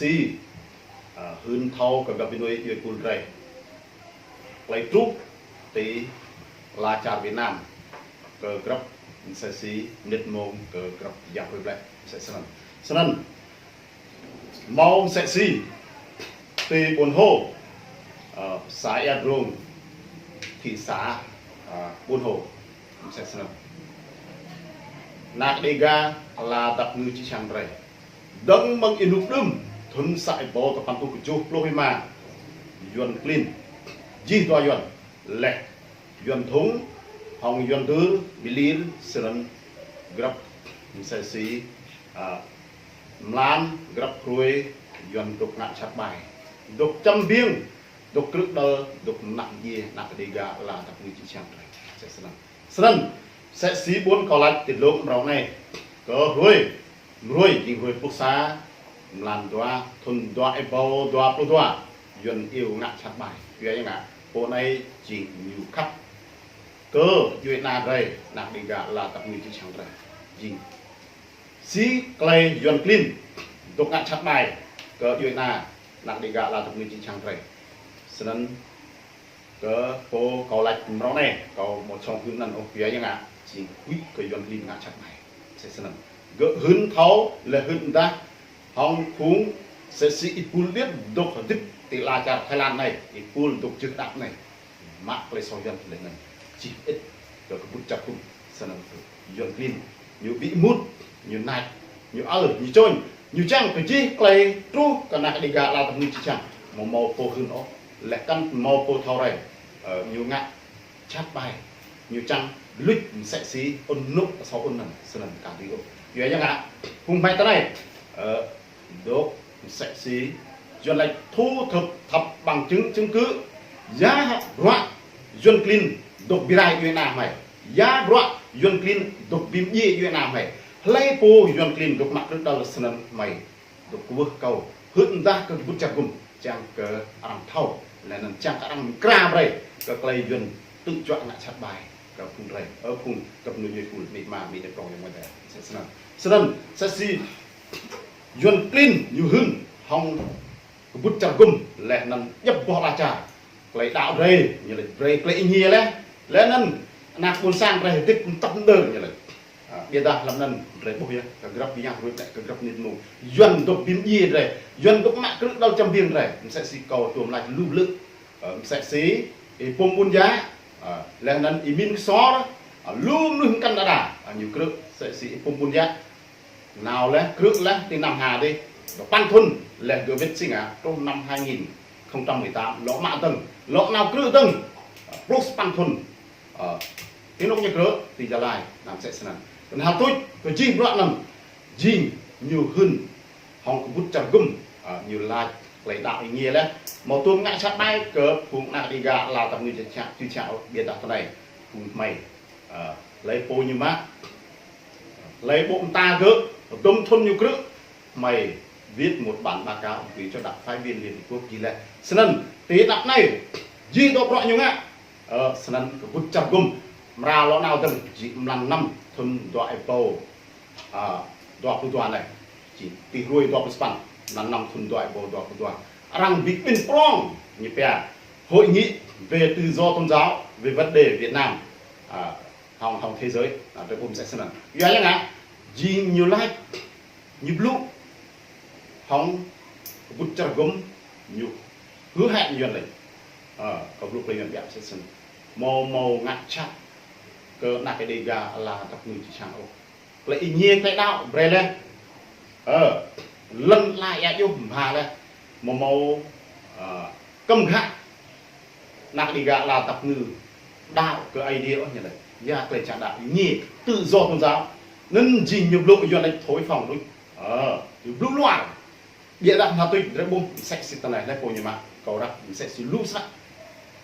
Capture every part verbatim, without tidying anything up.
Si, ơ, hưn thâo kơ găp djuai ƀing ơi pul drơi. Klei truh ti ala čar Việt Nam kơ grăp msĕ si mơnit mông kơ grăp yang hrơi ƀlĕ msĕ snăn. Snăn, hmâo msĕ si ti ƀuôn Hô, ơ, să Ia Drông, thị xã, ơ, ƀuôn Hô msĕ snăn. Ană Đêga ala dăp ngư čư̆ čhiăng drơi. Dơ̆ng mơ̆ng ênuk đưm, thŭn sa êbâo tơpăn rơtuh kjuh pluh rơma, Yuăn klin jih dua Yuăn, leh Yuăn Thung hŏng Yuăn Dư, Milir, snăn grăp msĕ si, ơ, mlan grăp hruê Yuăn dôk ngă čăt ƀai, dôk čăm biêng, dôk krư̆ đăl, dôk mnă mdjiê ană Đêga ala dăp ngư čư̆ čhiăng drơi msĕ snăn. Snăn, msĕ si ƀuôn kâo lač ti dlông mrâo anai, kơ hruê, hruê jing hruê pluh sa, mlan dua, thŭn dua êbâo dua pluh dua, Yuăn iâu ngă čăt ƀai. Yua ya ngă, pô anai jing ñu khăp kơ djuai ana drơi, ană Đêga ala dăp ngư čư̆ čhiăng drơi. Jing si klei Yuăn klin dôk ngă čăt ƀai kơ djuai ana, ană Đêga ala dăp ngư čư̆ čhiăng drơi. Snăn kơ pô kâo lač mrâo anai, kâo ƀu čŏng hưn anăn ôh, yua ya ngă, jing huĭ kơ Yuăn klin ngă čăt ƀai msĕ snăn. Gơ̆ hưn thâo leh hưn mdah hŏng phung msĕ si ih pul điêt dôk hơdip ti ala čar Thái Lan anai, ih pul dôk jưh đăp anai. Mă klei soh Yuăn leh anăn čih ĭt kơ kơbŭt čar gŭm. Snăn Yuăn klin ñu ƀu mŭt, ñu nač, ñu ăl, ñu čôñ, ñu čang kơ jih klei truh kơ ană Đêga ala dăp ngư čư̆ čhiăng, hmâo hmâo pô hưn ôh, leh kăn hmâo pô thâo rai, ơ, ñu ngă čăt ƀai, ñu čang luč msĕ si ŭn nŭk asâo ŭn anăn, snăn ka dưi ôh. Yua ya ngă, phung hmei ti anai, ơ, dôk msĕ si Yuăn lač thu thập, thập bằng chứng, chứng cứ, ya bruă Yuăn klin dôk bi rai djuai ana hmei, ya bruă Yuăn klin dôk bi mdjiê djuai ana hmei, hlei pô Yuăn klin dôk mă krư̆ đăl snăn hmei dôk kwưh kâo hưn mdah kơ kơbŭt čar gŭm, čang kơ arăng thâo, leh anăn čang kơ arăng mkra brei kơ klei Yuăn tŭ juă ngă čăt ƀai kơ phung drơi, ơ, phung găp djuai ƀing ơi pul, amĭ ama, amĭ adơi prŏng ayŏng amai adơi, msĕ snăn. Snăn, msĕ si Yuăn klin ñu hưn hŏng kơbŭt čar gŭm, leh anăn djŏp boh ala čar. Klei đăo drơi, ñu lač brei klei êngiê leh, leh anăn anak ƀuôn sang drơi hơdip mtăp mđơr, ñu lač. Ơ, ƀiădah hlăm anăn drơi ƀuh yơh, kơ grăp yang hrơi ƀlĕ, kơ grăp mơnit mông, Yuăn dôk bi mdjiê drơi, Yuăn dôk mă krư̆ đăl čăm biêng drơi, msĕ si kâo tuôm lač lu blư̆, ơ, msĕ si Y-Pum Ƀuôn Yă, ơ, leh anăn Y-Min Ksor, ơ, lu mnuih mkăn đa đa, ơ, ñu krư̆, msĕ si Y-Pum Ƀuôn Yă nao leh, krư̆ leh ti Nam Hà dih, dua păn thŭn, leh gơ̆ wĭt si ngă truh năm hai nghìn không trăm mười tám, lŏ mă dơ̆ng, lŏ nao krư̆ dơ̆ng, ơ, pluh sa păn thŭn, ơ, ti anôk ñu krư̆, ti Gia Lai, anăn msĕ snăn. Knhal tuč kơ jih bruă anăn, jing ñu hưn hŏng kơbŭt čar gŭm, ơ, ñu lač klei đăo êngiê leh, hmâo tuôm ngă čăt ƀai kơ phung ană Đêga ala dăp ngư čư̆ čhiăng, čư̆ čhiăng ôh, ƀiădah ti anai, phung hmei, ơ, hlei pô ñu mă, hlei ƀô̆ mta gơ̆, dŭm thŭn ñu krư̆, hmei viết một bản báo cáo gửi cho đặc phái viên Liên Hiệp Quốc jih leh. Snăn, ti anăp anai, jih dŏ bruă ñu ngă, ơ, snăn kơbŭt čar gŭm, mra lŏ nao dơ̆ng, jing mlan năm thŭn dua êbâo, ơ, dua pluh dua anai, jing ti hruê dua pluh sa păn, mlan năm thŭn dua êbâo dua pluh dua. Arăng bi kƀĭn prŏng, ñu pia Hội nghị về tự do tôn giáo, về vấn đề Việt Nam, ơ, hŏng, hŏng thế giới, ơ, drơi ƀuh msĕ snăn. Yua ya ngă, jing ñu lač, ñu blŭ hŏng kơbŭt čar gŭm, ñu hứa hẹn Yuăn lač. Ơ, kâo blŭ klei Yuăn biă msĕ snăn. Hmâo, hmâo ngă čăt kơ ană Đêga ala dăp ngư čư̆ čhiăng ôh. Klei êngiê klei đăo brei leh. Ơ, lăn ala ia djuh mbha leh. Hmâo, hmâo, ơ, kăm ghă ană Đêga ala dăp ngư đăo kơ Aê Diê ôh, ñu lač. Ya klei čang đăo êngiê, tự do tôn giáo. Anăn jing ñu blŭ Yuăn lač thổi phồng đuč. Ơ, ñu blŭ luar. Ƀiădah knhal tuč drơi ƀuh msĕ si ti anai, hlei pô ñu mă, kâo răk msĕ si lu snăk.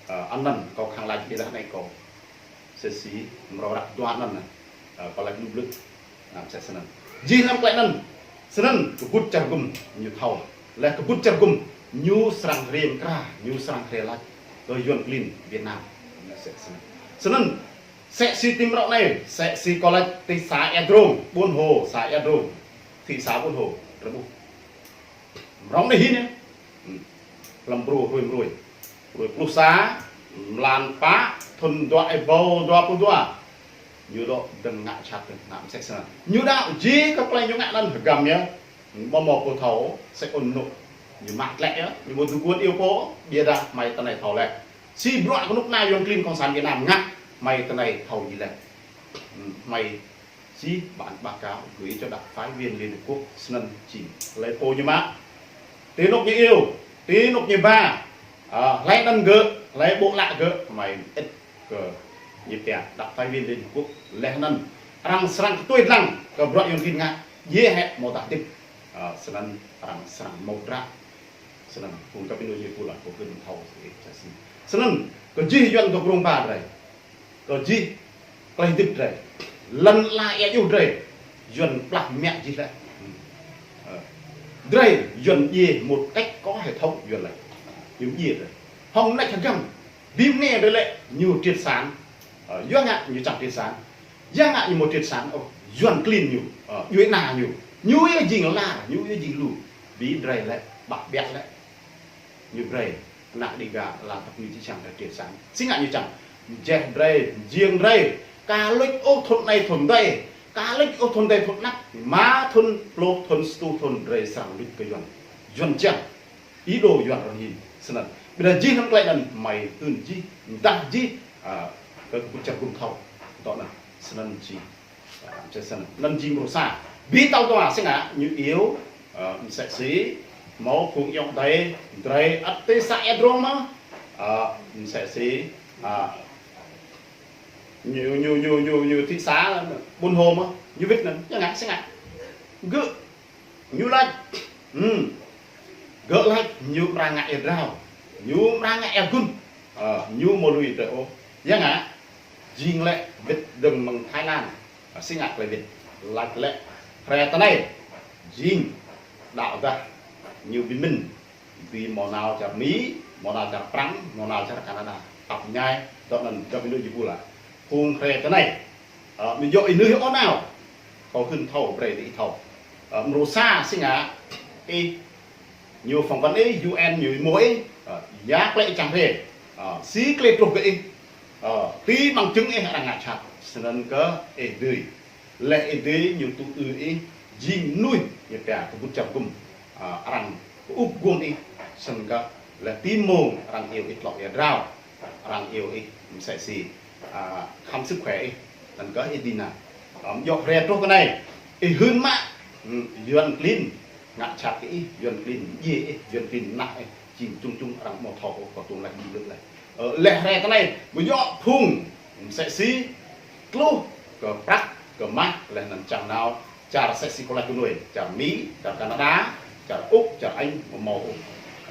Ơ, anăn kâo khăng lač ƀiădah anai kâo msĕ si mrâo răk dua anăn, ơ, kâo lač lu blư̆, anăn msĕ snăn. Jih hlăm klei anăn, snăn kơbŭt čar gŭm ñu thâo. Leh kơbŭt čar gŭm ñu srăng hriê mkra, ñu srăng hriê lač kơ Yuăn klin Việt Nam. Anăn msĕ snăn. Snăn, msĕ si ti mrâo anai, msĕ si kâo lač ti să Ia Drông, ƀuôn Hô, să Ia Drông, thị xã Buôn Hồ, drơi ƀuh. Rŏng anai hĭ anai. Hlăm brô hruê mơ̆ng hruê. Hruê pluh sa, mlan pă, thŭn dua êbâo dua pluh dua. Ñu dŏ dơ̆ng ngă čăt dơ̆ng ngă mơsĕ snăn. Ñu đaŏ jih kơ tơlơi ñu ngă anăn hơgăm yơh. Mơ̆ mơ̆ pô thâo, sĕ ôn nŭk. Ñu mă tlĕ yơh, ñu ƀu dŏ guôn iâu pô, ƀiădah hmei tơ anai thâo leh. Si bruă kơnuk kơna Yuăn klin Cộng sản Việt Nam ngă, hmei tơ anai thâo jih leh. Hmei jih bản báo cáo gửi cho đặc phái viên Liên Hợp Quốc snăn jing. Lĕ pô ñu mă. Ti anŭk ñu iâu, ti anŭk ñu ba. Hlơi anăn gơ̆, hlơi ƀô̆ lă gơ̆, hmei ĭt kơ ñu pia đặc phái viên Liên Hợp Quốc. Leh anăn arăng srăng kơtuê dlăng kơ bruă Yuăn klin ngă, djai hĕ mơ̆ dah tĭp. Snăn arăng srăng mâo dră. Snăn phung găp djuai ania pô lă kơ gơ̆ thâo sĭt čă sĭt. Snăn kơ jih Yuăn kơ krông ba drei. Kơ jih klei hơdip drei. Lăn ala ia juh drei. Yuăn plah mă jih leh. Drei Yuăn djai một cách có hệ thống Yuăn leh. Ñu djai drei. Hŏng mơneč hơgăm. Bi mơnê drei lĕ ñu triệt sản. Yua ngă ñu čang triệt sản. Yua ngă ñu mâo triệt sản ôh. Yuăn klin ñu. Djuai ana ñu. Ñu yơh jing lar, ñu yơh jing lu. Bi drei lĕ, ƀă ƀiă lĕ. Ñu brei, ană Đêga, ala tăp ñu či čang drei triệt sản. Si ngă ñu čang. Jeh drei, jiăng drei. Ka luč ôh thŭn anai thŭn adih. Ka luč ôh thŭn adih thŭn anăp. Rơma thŭn, pluh thŭn, sa rơtuh thŭn drei srăng luč kơ Yuăn. Yuăn čang. Ih dŏ Yuăn rơhin. Snăn. Ƀiădah jih hlăm klei anăn hmei hưn jih, mdah jih, kơ kơkuh čar gŭm thâo. Dŏ anăn. Snăn jing. Mơsĕ snăn. Anăn jing bruă sa. Bi tal dua si ngă ñu iâu, mơsĕ si, mâo phung ayŏng adei, drei ăt ti sa ia drông mơh, mơsĕ si, ñu, ñu, ñu, ñu, ñu ti sa, ƀuôn hô mơh, ñu wĭt anăn, ñu ngă, si ngă. Gơ̆ Ñu lač, hm, gơ̆ lač ñu amra ngă ia drao, ñu amra ngă ia gŭn, ñu mâo lui drei ôh. Yua ngă, jing lĕ wĭt dơ̆ng mơ̆ng Thái Lan, si ngă klei wĭt, lač lĕ, hrơi tơ anai, jing, đaŏ dah, ñu bi mĭn, bi mâo nao čar Mi, mâo nao čar Prăng, mâo nao čar Canada, ăp ñai, dŏ anăn găp djuai ania pô lă. Phung hrơi tơ anai, Ơ, mơ̆ djŏ ih nui ôh nao. Kâo hưn thâo brei ti ih thâo. Ơ, mrô sa si ngă, ih, ñu phỏng vấn ih, U N ñu mâo ih, ơ, ya klei ih čang hrĕ. Ơ, si klei truh kơ ih. Ơ, ti bằng chứng ih arăng ngă čăt. Snăn kơ ih dưi. Leh ih dưi ñu tŭ ư ih, jing mnuih, ñu pia kơ ƀut čar gŭm. Ơ, arăng kơ ŭp guôn ih, snăn kơ, leh ti mông arăng iâu ih tlŏ ia drao. Arăng iâu ih, mơsĕ si, a, khám sức khỏe ih, anăn kơ ih dưi nao. Ơ, mơ̆ djŏ hrĕ truh kơ anai, ih hưn mă, hm, Yuăn klin, ngă čăt kơ ih, Yuăn klin, djai ih, Yuăn klin, ană ih, jing čung čung arăng mâo thâo, kâo tŭ lač jih lĕ leh. Ơ, leh hrĕ tơ anai, mơ̆ djŏ phung, mơsĕ si, tluh, kơ prăk, kơ mah, leh anăn čang nao, čar sĕ si kâo lač kơ nuê, čar Mi, čar Canada, čar Úc, čar Anh, mâo mâo ôh.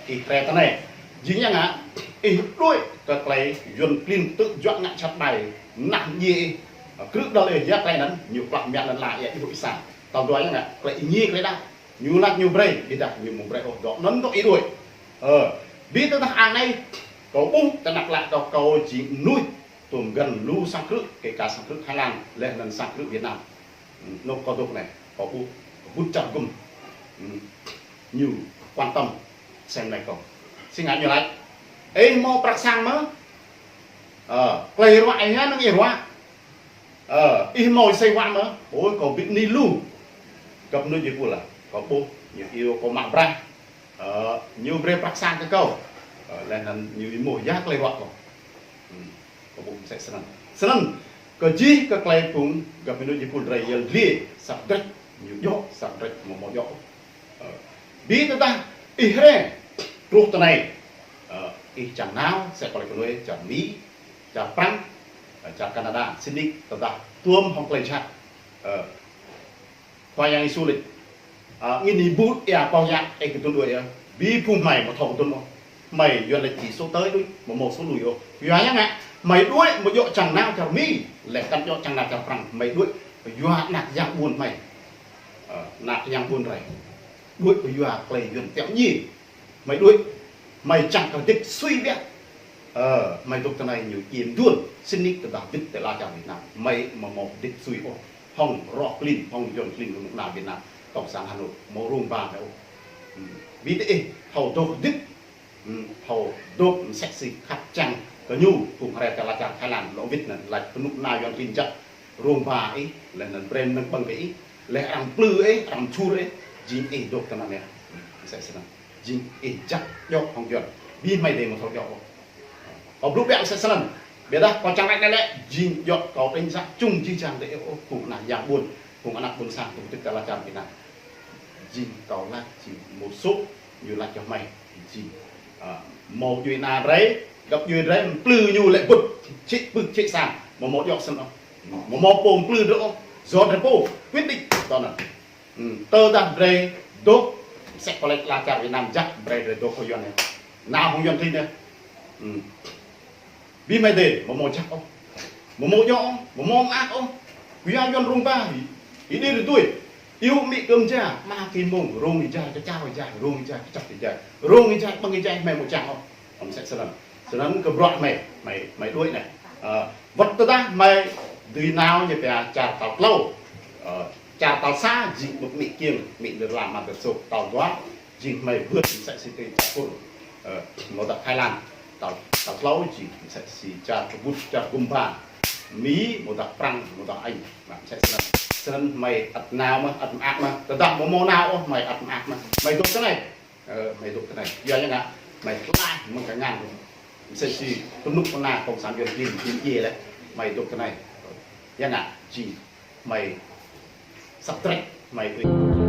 Ih hrĕ tơ anai. Jing yua ngă, ih đuaĭ kơ klei Yuăn klin tŭ juă ngă čăt ƀai, nah ñu ih, krư̆ dăl ih, ya klei anăn, ñu plah mă lăn ala ia ih ƀu ih sa. Tal dua yua ngă, klei ih ñu klei đaŏ. Ñu lač ñu brei, ƀiădah ñu mâo brei ôh, dŏ anăn dŏ ih đuaĭ. Ơ, bi tơdah anai, kâo ƀuh, tơnap lač kâo kâo jing mnuih, tôm găn lu sang krư̆, kơ ka sang krư̆ Thái Lan, leh anăn sang krư̆ Việt Nam. Hm, anôk kâo dŏ anai, kâo ƀuh, ƀut čar gŭm. Hm, ñu quan tâm, sem anai kâo. Si ngă ñu lač. Ih mâo prăk sang mơ̆? Ơ, klei ruă ih anăn ih ruă. Ơ, ih mâo ih sei ruă mơ̆? Ôi, kâo bi mni lu. Găp djuai ania pô lă. Kâo ƀuh, ñu iâu kâo mă braih. Ơ, ñu brei prăk sang kơ kâo. Ơ, leh anăn ñu ih mâo ya klei ruă kâo. Hm, kâo ƀuh mơsĕ snăn. Snăn, kơ jih kơ klei phung găp djuai ania pô drei yăl dliê, săp drĕč, ñu djŏ, săp drĕč mâo mâo djŏ. Ơ, bi tơdah, ih hrĕ, truh tơ anai, ơ, ih čang nao, sĕ kơ lĕ kơ nuê, čar Mi, čar Prăng, ơ, čar Canada, sĭt nik, tơdah, tuôm hŏng klei jhat, ơ, Khua Yang Yêsu lač. Ơ, angĭn ih ƀut ia pô yă, ih kơ tŭ đuaĭ ia. Bi phung hmei mâo thâo kơ tŭ ôh. Hmei Yuăn lač chỉ số tới đuaĭ, mâo mâo số lui ôh. Yua ya ngă, hmei đuaĭ mơ̆ djŏ čang nao čar Mi, leh kăn djŏ čang nao čar Prăng, hmei đuaĭ, yua ană yang ƀuôn hmei. Ơ, ană yang ƀuôn drei. Đuaĭ yua klei Yuăn tiŏ djai. Hmei đuaĭ, hmei čang kơ dĭt sui biă. Ơ, hmei dŏ tơ anai ñu iêm duôn, sĭt nik tơdah wĭt tơ ala čar Việt Nam. Hmei mâo mâo dĭt sui ôh. Hŏng roh klin, hŏng Yuăn klin kơnuk kơna Việt Nam. Cộng sản Hà Nội, mâo rông ba hĕ ôh. Hm. Ƀing ih thâo dŏ dĭt, hm, thâo dŏ msĕ si khăp čang kơ ñu, phung hrơi tơlơi čar Thái Lan, lŏ wĭt anŭn, laĭ pơnuk nao Yuan klin jăk, rông ba ih, laih anŭn brơi mơnơ̆ng ƀơ̆ng kơ ih, laih arăng plư ih, arăng čur ih, jing ih dŏ tơnăn yơh. Msĕ snăn. Jing ih jăk djŏ hŏng Yuan. Ƀing hmei dê mơ̆ thâo djŏ ôh. Kâo blŭ biă msĕ snăn. Ƀiădah kâo čang laĭ anai lĕ, jing djŏ kâo tĭng săk čung jih jang dê ôh, phung ană yang ƀuôn, phung ană ƀôn sang, phung tĭt tơlơi čar Việt Nam. Jing kâo laĭ jing mơ̆ sô̆, ñu laĭ čŏh hmei, jing. Ơ, mơ̆ djuai ană drơi, găp djuai drơi, plư ñu lĕ bŭt, čĭ pưk čĭ sang, mơ̆ mơ̆ djŏ snăn ôh. Mơ̆ mơ̆ pô plư drơi ôh, yua drơi pô, quyết định, tơnăn. Hm, tơdah drơi dŏ, msĕ kơ lĕ tơlơi čar Việt Nam jăk, brơi drơi dŏ kơ Yuan anai. Nao hŏng Yuan klin anai. Hm. Ƀing hmei dê, mơ̆ mơ̆ jăk ôh. Mơ̆ mơ̆ djŏ ôh, mơ̆ mơ̆ mơak ôh. Kơ yua Yuan rông ba, ih, ih dê rơtuih. Iâu amĭ kơm ja, mă kơ mông, rông ih ja, ča čao ih ja, rông ih ja, ča čao ih ja. Rông ih ja, ƀơ̆ng ih ja, hmei mơ̆ čang ôh. Ơ, msĕ snăn. Snăn kơ bruă hmei, hmei, hmei đuaĭ anai. Ơ, wơ̆t tơdah hmei dưi nao ñu pia čar tal klâo. Ơ, čar tal sa, jing ƀơi amĭ kiêng, amĭ nơ̆r lam mă tơsôk tal dua. Jing hmei wơ̆t msĕ si tơ čar Kur, ơ, mơ̆ dăp Thái Lan, tal, tal klâo jing msĕ si čar kơƀut, čar gum ba, Mi, mơ̆ dăp Prăng, mơ̆ dăp Anh, mă msĕ snăn. Snăn hmei ăt nao mơ̆, ăt mơak mơ̆, tơdah mơ̆ mơ̆ nao ôh, hmei ăt mơak mơ̆. Hmei dŏ tơnai, ơ, hmei dŏ tơnai. Yua yang ngă, hmei tơlơi mơ̆ng kơ ngăn, msĕ si pơnuk pơna Cộng sản Yuan klin, klin djiê lĕ, hmei dŏ tơnai. Yang ngă, jing hmei săp trĕk, hmei tui.